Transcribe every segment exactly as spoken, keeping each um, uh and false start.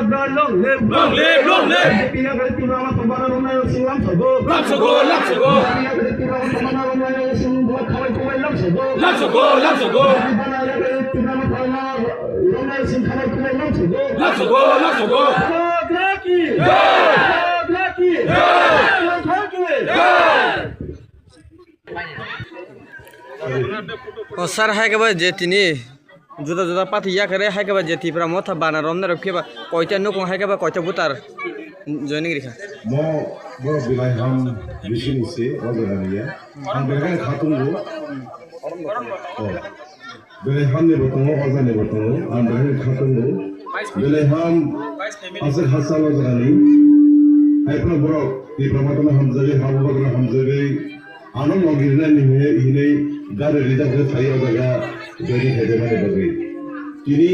Long live! Long live! Long live! B J P yakari Tipra Motha bana romnai sing lamsogo. Lamsogo, lamsogo. B J P yakari Tipra Motha bana romnai sing buat khalai kumai lamsogo. Lamsogo, lamsogo. Bana yakari Tipra Motha romnai sing khalai kumai lamsogo. Lamsogo, lamsogo. Bharat ki! Jai! Bharat ki! Jai! Bharat ki! Jai! O sir, hai khe ba je tini juda juda party yakare, hai khe ba je Tipra Motha bana romnai rok phiya ba koita nukung, hai khe ba koita voter joining rikha? Mo, mo Belaiham bising se o jaga niya. Ang belai khatung go. Oh. Belaiham ni bo tongo, o jaga ni bo tongo. Ang belai khatung go. Belaiham aswk hachal o jaga ni. Hai phano borok Tipra Motha no hamjagwi, habo bagwi hamjagwi. Ano logi rina ni hwnwi hinwi gari reserve khe phai o jaga joining khaidemani bagwi. Tini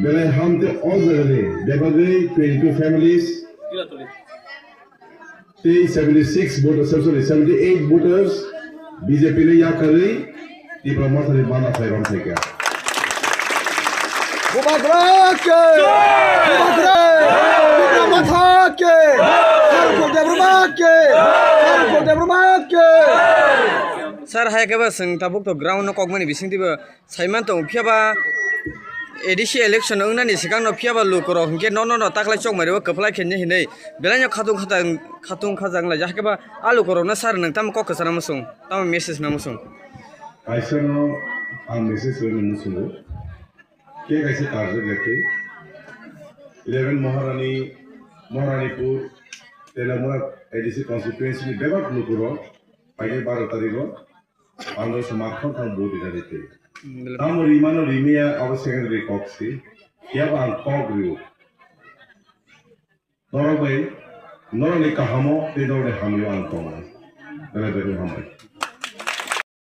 Belaiham te o jaga ni bebagwi twenty two families tei seventy six voters, sorry, seventy eight voters B J P ni yakarwi Tipra Motha ni bana phai rom phaikha. Bubagra ke! Bubagra! Tipra Motha ke! Sir Buldep Debbarma ke! Sir Buldep Debbarma ke! Sir, hai khe ba chwng tabuk to ground no kokmani bising twibo saiman tongo, phiya ba A D C election wngnani swkang no phiya ba lukurok hinkhe nono no taklai chokmani o kwplai khenye hinwi belai no khatung khatung khatung khajak lai, hakhe ba a lukurok no sir nwng tamo kok kwchana muchung, tamo message na muchung? Kaisa no ang message rwna muchungo. Khe kaisa target lekhe eleven Maharani, Maharanipur, Telamura A D C constituency ni bebak lukurok paine baro tarikh o ang rw samakhon thang vote rina rite. Tamo rimano rimiya abo secondary kok si. Phiya bo ang kok rio. Norok bai, norokni kahamo tei norokni hamyo ang tongo. Belai belai hambai.